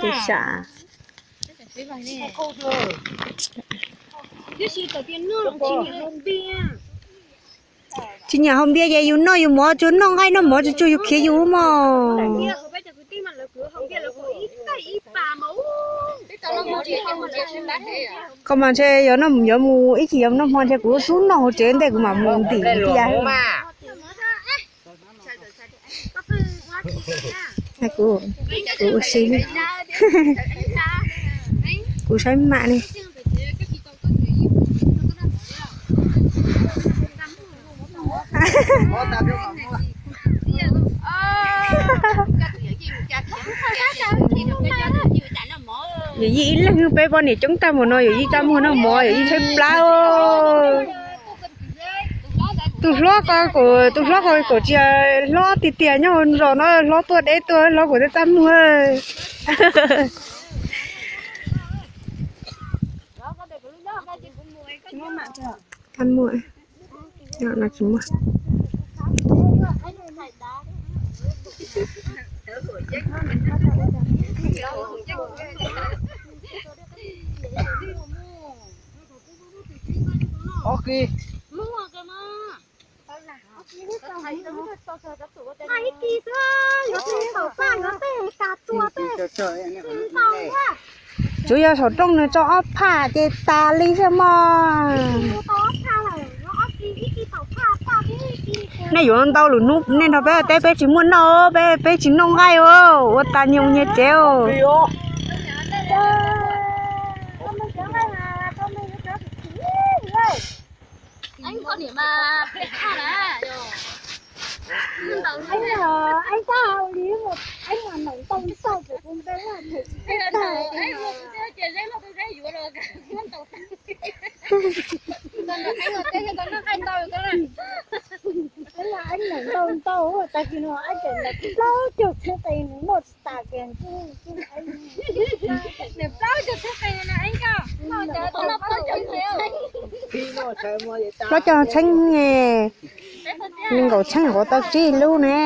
Tus sam. Tsis nyiam haus npias ces yus noj yus mov, tsuas noj nqaij noj mov tsuas tsuas yus khiav yus mog. Koj mas ntshe yuav noj yuav mus ib chim yuav noj hmo ntshe kuv xub noj hauv tsev ntej kuv mam mus ntim npias. Kuv, kuv ua si, kuv saib mam ne. Yawm yij ib leeg peb poj niam coob tag mus no, yawm yij txaj muag noj mov, yawm yij tshaib plab. Tus hlob ko, tus hlob ko kuj tsis hlob tiag tiag, nyob zos no hlob tuaj deb tuaj, hlob kuj txaj txaj muag. Txaj muag, no tsis muaj. Tsuas yog saum rooj nws tso ob phaj ces tas li xwb mog. Nej yuav ntau lwm hnub nej nrog peb teb, peb tsis muaj noj, peb, peb tsis noj nqaij, ua tas nyias nyias tsev. Plaub caug txheeb qe nws muaj tsis tas kiag. Plaub caug txheeb, nees nkaum txheeb ne.